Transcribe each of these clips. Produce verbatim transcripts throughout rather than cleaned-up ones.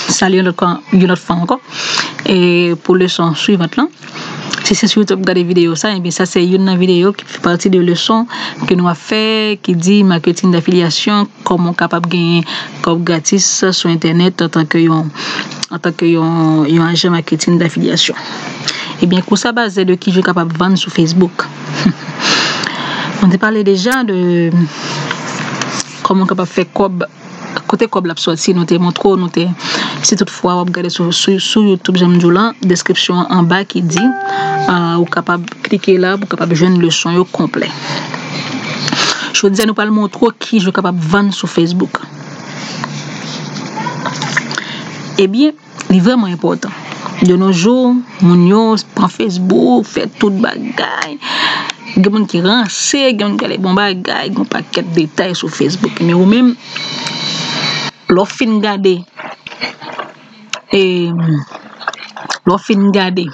Salye yon lòt fwa, yon lòt fwa ankò. E pou leson swivan lan, si se sou YouTube w ap gade videyo sa, ebyen sa se youn nan videyo ki fè pati de leson ke nou ap fè, ki di maketing d'affiliation, kòman w kapab genyen kòb gratis sou entènèt antanke yon, antanke yon, yon ajan maketing d'affiliation. Ebyen, kou sa baze de kijan w kapab vann sou Facebook. Nou te pale deja de kòman w kapab fè kòb, kote kòb la ap sòti, nou te montre w, nou te, si toutfwa w ap gade sou, sou, sou YouTube, jan m di w lan, deskripsyon an anba ki di, ah, ou kapab klike la pou w kapab jwenn leson yo konplè. Jodi a, nou pral montre w kijan w kapab vann sou Facebook. Ebyen, li vrèman enpòtan. De nos jours, moun yo pran Facebook, fè tout bagay. Gen moun ki ranse, gen moun ki ale bon bagay, gen yon pakèt detay sou Facebook. Men ou menm, lè w fin gade, e, lè w fin gade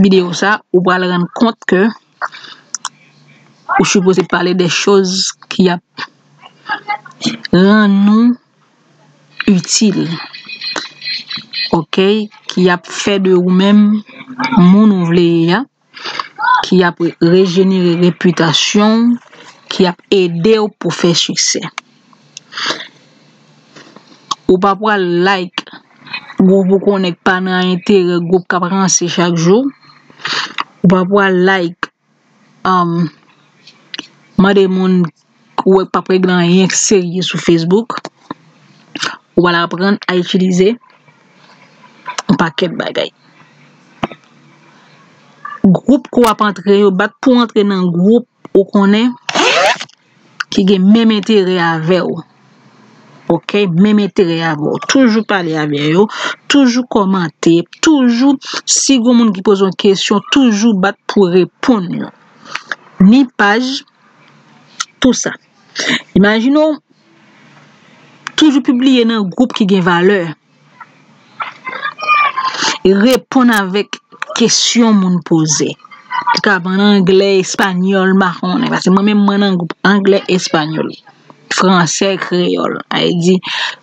videyo sa, ou pral rann kont ke ou sipoze pale de choz ki ap rann nou itil, oke, ki ap fè de ou menm moun ou vle ye a, ki ap rejenere repitasyon w, ki ap ede w pou fè siksè. Ou pa pral like gwoup ou konnen k pa nan enterè, gwoup k ap ranse chak jou. Ou pa pral like, um, mande moun ou wè k p ap regle anyen k serye sou Facebook. Ou pral aprann a itilize yon pakèt bagay. Gwoup ke w ap antre yo, bat pou w antre nan gwoup ou konnen ki gen menm enterè avè w. Oke, menm enterè avè w. Toujou pale avè yo, toujou kòmante, toujou, si gon moun ki poze yon kesyon, toujou bat pou reponn yo. Ni paj, tou sa. Imajine w toujou pibliye nan gwoup ki gen valè. Reponn avèk kesyon moun poze. Li ka ban anglè, espanyòl, m pa konnen. Paske mwen menm, mwen nan gwoup anglè, espanyòl, fransè, kreyòl. Sa vle di,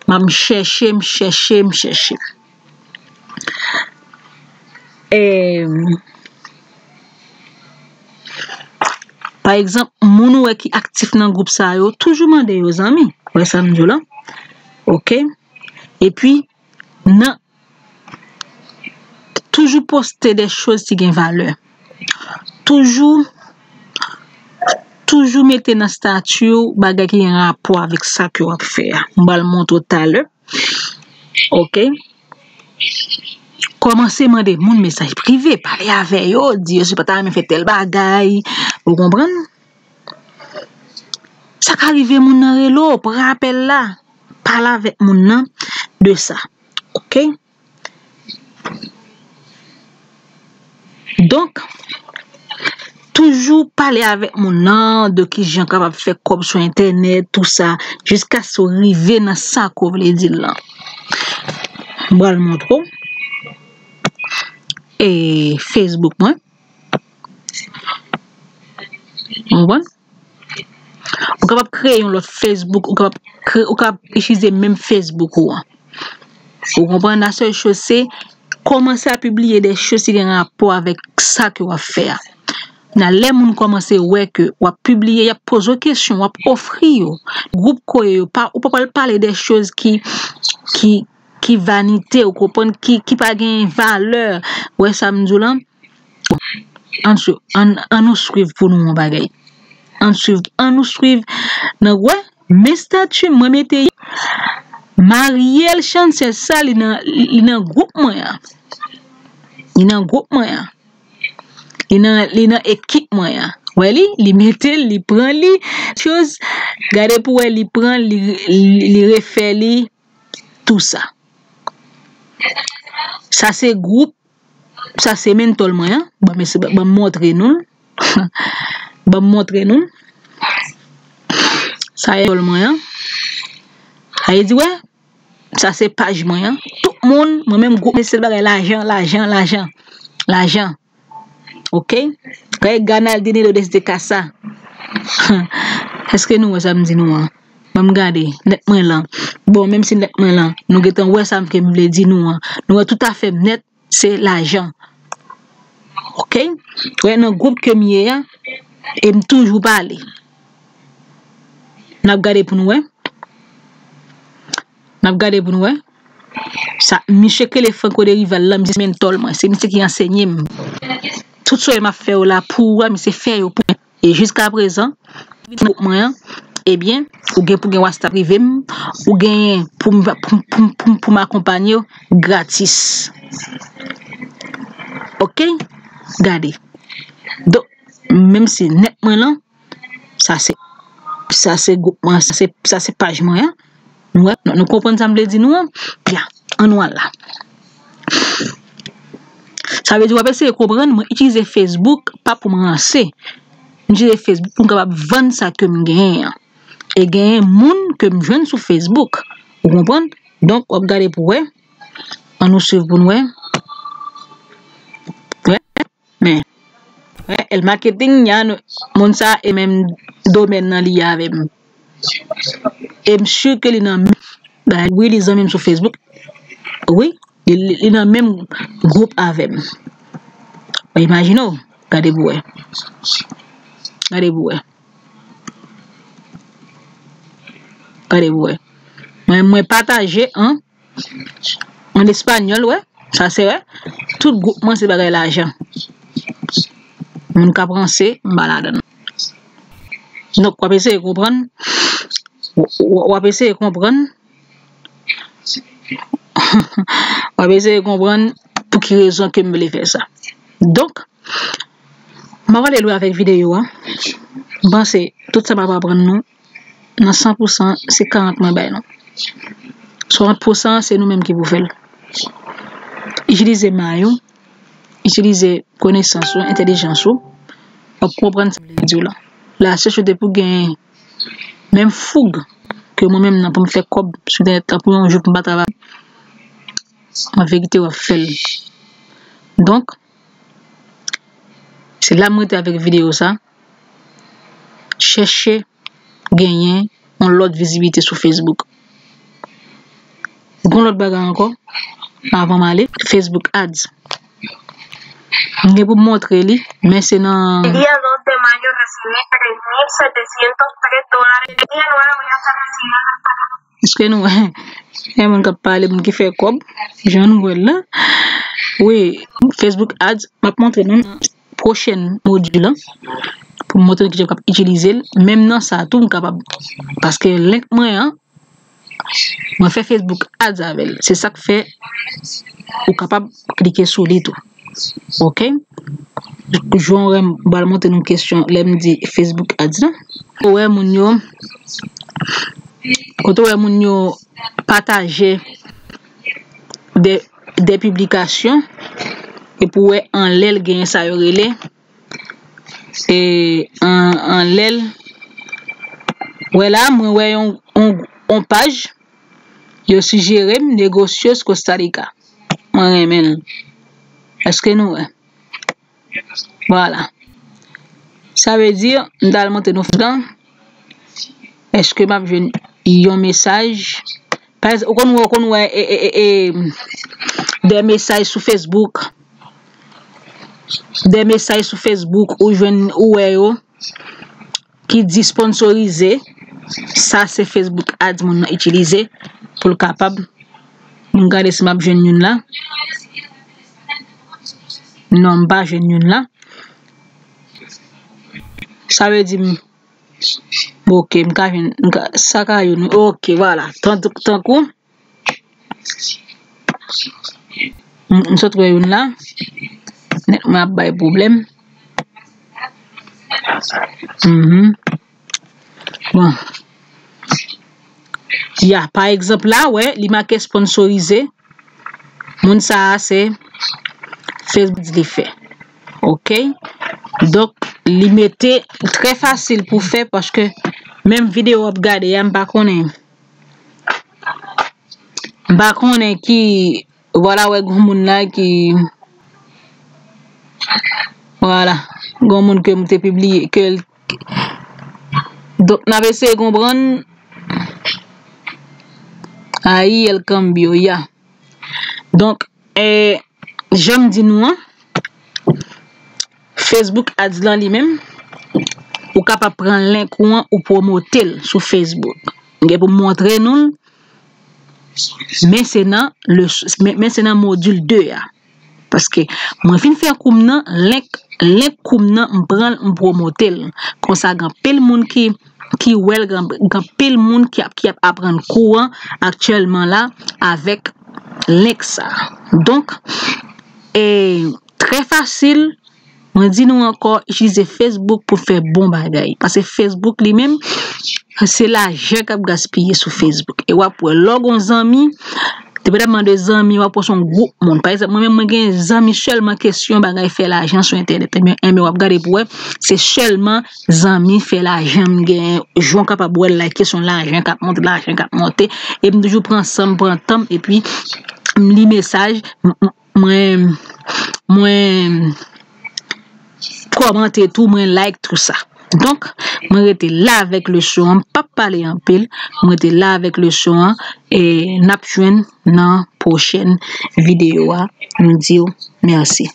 m ap chèche, m chèche, m chèche. E, pa egzanp, moun ou wè ki aktif nan gwoup sa yo, toujou mande yo zanmi. Ou wè sa m di w la? Oke? Epi, nan, toujou poste de choz ki gen valè. Toujou, toujou mete nan estati w bagay ki gen rapò avèk sa ke w ap fè a. M pral montre w talè. Oke? Kòmanse mande moun mesaj prive, pale avè yo, di yo si w pa ta renmen fè tèl bagay. Ou konprann? Sa ka rive moun nan rele w, pran apèl la, pale avèk moun nan de sa. Oke? Donk, toujou pale avèk moun nan de kijan w kapab fè kòb sou entènèt, tou sa, jiskaske w rive nan sa ke w vle di l lan. M pral montre w. E Facebook mwen. Ou konprann? Ou kapab kreye yon lòt Facebook, ou kapab kre-, ou kapab itilize menm Facebook ou an. Ou konprann? La sèl choz se kòmanse a pibliye de choz ki gen rapò avèk sa ke w ap fè a. Nan lè moun kòmanse wè ke w ap pibliye, y ap poze w kesyon, w ap ofri yo. Gwoup kote yo, pa, ou pa pral pale de choz ki, ki, ki vanite, ou konprann, ki, ki pa gen valè. Ou wè sa m di w lan? Bon, ann swiv, ann, ann nou swiv pou nou yon bagay. Ann swiv, ann nou swiv. Nan, wè, men estati mwen mete Mariel Chances sa, li nan, li nan gwoup mwen an. Li nan gwoup mwen an. Li nan, li nan ekip mwen an. Wè li, li mete l, li pran li, choz, gade pou wè li pran, li, li, li refè li, tou sa. Sa se gwoup, sa se mentòl mwen an. Ban m, ban m montre nou l. Ban m montre nou l. Sa e mentòl mwen an. Sa vle di, wè, sa se paj mwen an. Tout moun, mwen menm gwoup mwen se bagay lajan, lajan, lajan, lajan. Oke? Kay Ganal Dinido desde kasa. Èske nou wè sa m di nou an? An m gade, nèt mwen lan. Bon, menm si nèt mwen lan, nou gentan wè sa m ke m vle di nou an. Nou wè toutafè m nèt, se lajan. Oke? Wè nan gwoup ke m ye a, e m toujou pale. N ap gade pou nou wè. N ap gade pou nou wè. Sa, misye k rele Franco de Rival la, misye se mentò mwen. Se misye ki ansenye m. Tout sa m ap fè yo la pou ou a, misye fè yo pou mwen. E jiskaprezan, gwoup mwen an, ebyen, ou gen pou gen WhatsApp prive m, ou genyen pou m, pou, pou, pou, pou m akonpanye w gratis. Oke? Gade. Donk, menm si nèt mwen lan, sa se, sa se gwoup mwen, sa se, sa se paj mwen an. Nou wè, nou, nou konprann sa m vle di nou an? Ya, ann nou al la. Sa vle di w ap eseye konprann, mwen itilize Facebook pa pou m ranse. M itilize Facebook pou m kapab vann sa ke m genyen an. E genyen moun ke m jwenn sou Facebook. Ou konprann? Donk, w ap gade pou wè. Ann nou swiv pou n wè. Wè. Men, wè, el marketing, y a nou, moun sa e menm domèn nan li avè m. E m si ke li nan menm, wi, li zanmi m sou Facebook. Wi, li, li, li nan menm gwoup avè m. Mwen imajine w, gade pou wè. Gade pou wè. Gade pou wè. Mwen, mwen pataje an, an espanyòl, wè. Sa se, wè. Tout gwoup mwen se bagay lajan. Moun k ap ranse, m pa ladan l. Donk, w ap eseye konprann. W, w, w ap eseye konprann. W ap eseye konprann pou ki rezon ke m vle fè sa. Donk, m ap ale lwen avèk videyo a. M panse tout sa m ap aprann nou, nan san pou san, se karant mwen bay nou. Swasant pou san, se nou menm ki pou fè l. Itilize may ou, itilize konesans ou, entèlijans ou, w ap konprann sa m vle di w la. La, se sou te pou gen menm foug ke mwen menm nan pou m fè kòb sou entènèt la pou yon jou pou m pa travay. An verite, w ap fè l. Donk, se la m rete avèk videyo sa. Chèche genyen yon lòt vizibilite sou Facebook. Gon lòt bagay ankò, avan m ale, Facebook Ads. M gen pou m montre li, men se nan Día dos de mayo recibí tres mil setecientos tres dólares. Día nueve voy a estar recibiendo. Èske nou wè? Gen moun k ap pale, moun ki fè kòb, jan nou wè l la. Wi, Facebook Ads, m ap montre nou nan pwochèn modil lan pou m montre nou kijan w kab itilize l. Menm nan sa tou, m kapab. Paske link mwen an, mwen fè Facebook Ads avè l. Se sa k fè ou kapab klike sou li tou. Oke? Jan w wè m pral montre nou kesyon lè m di Facebook Ads la. Ou wè moun yo, kote w wè moun yo pataje de, de piblikasyon, epi w wè anlè l genyen sa yo rele, e, an, anlè l, wè la, mwen wè yon, yon, yon paj, yo sijere m, Negocios Costa Rica. Mwen renmen l. Èske nou wè? Vwala. Sa vle di, m t al montre nou fougan. Èske m ap jwenn yon mesaj? Pa egzanp, ou konn wè, ou konn wè, e, e, e, e, de mesaj sou Facebook. De mesaj sou Facebook, ou jwenn, ou wè yo, ki di sponsorize. Sa se Facebook Ads moun nan itilize pou l kapab. M gade si m ap jwenn youn la. Non, m pa jwenn youn la. Sa vle di m, oke, m ka jwenn, m ka, sa ka youn, oke, vwala. Tan, tankou, M, m sot wè youn la. Nèt mwen ap bay pwoblèm. Mhm. Bon. Ya, pa egzanp la, wè, li make sponsorize. Moun sa a se Facebook li fè. Oke? Donk, li mete trè fasil pou fè paske menm videyo w ap gade a, m pa konnen. M pa konnen ki, vwala, wè, gon moun la ki, vwala, gon moun ke m te pibliye, ke l, donk, n ap eseye konprann, Ahí el cambio ya. Donk, eh, jan m di nou an, Facebook Ads lan li menm, ou kapab pran link ou an, ou pwomote l sou Facebook. M gen pou m montre nou l, men se nan le, men, men se nan modil de a. Paske mwen fin fè kou m nan, link, link kou m nan, m pran l, m pwomote l. Konsa, gen anpil moun ki, ki wè l, gen, gen anpil moun ki ap, ki ap aprann kou an aktyèlman la avèk link sa. Donk, e, trè fasil, mwen di nou ankò, itilize Facebook pou fè bon bagay. Paske Facebook li menm, se lajan k ap gaspiye sou Facebook. E w ap wè, lè w gen yon zanmi, depandaman de zanmi, w ap wè se yon gwoup moun. Pa egzanp, mwen menm, mwen gen zanmi sèlman kesyon bagay fè lajan sou entènèt. Ebyen, ebyen, w ap gade pou wè, se sèlman zanmi fè lajan m gen. Jan w kapab wè l la, kesyon lajan k ap monte, lajan k ap monte. E m toujou pran san m, pran tan m, epi m li mesaj, m, m, mwen, mwen kòmante tou, mwen like tou sa. Donk, mwen rete la avèk leson an, m p ap pale anpil, mwen rete la avèk leson an, e n ap jwenn nan pwochèn videyo a, nou di w mèsi.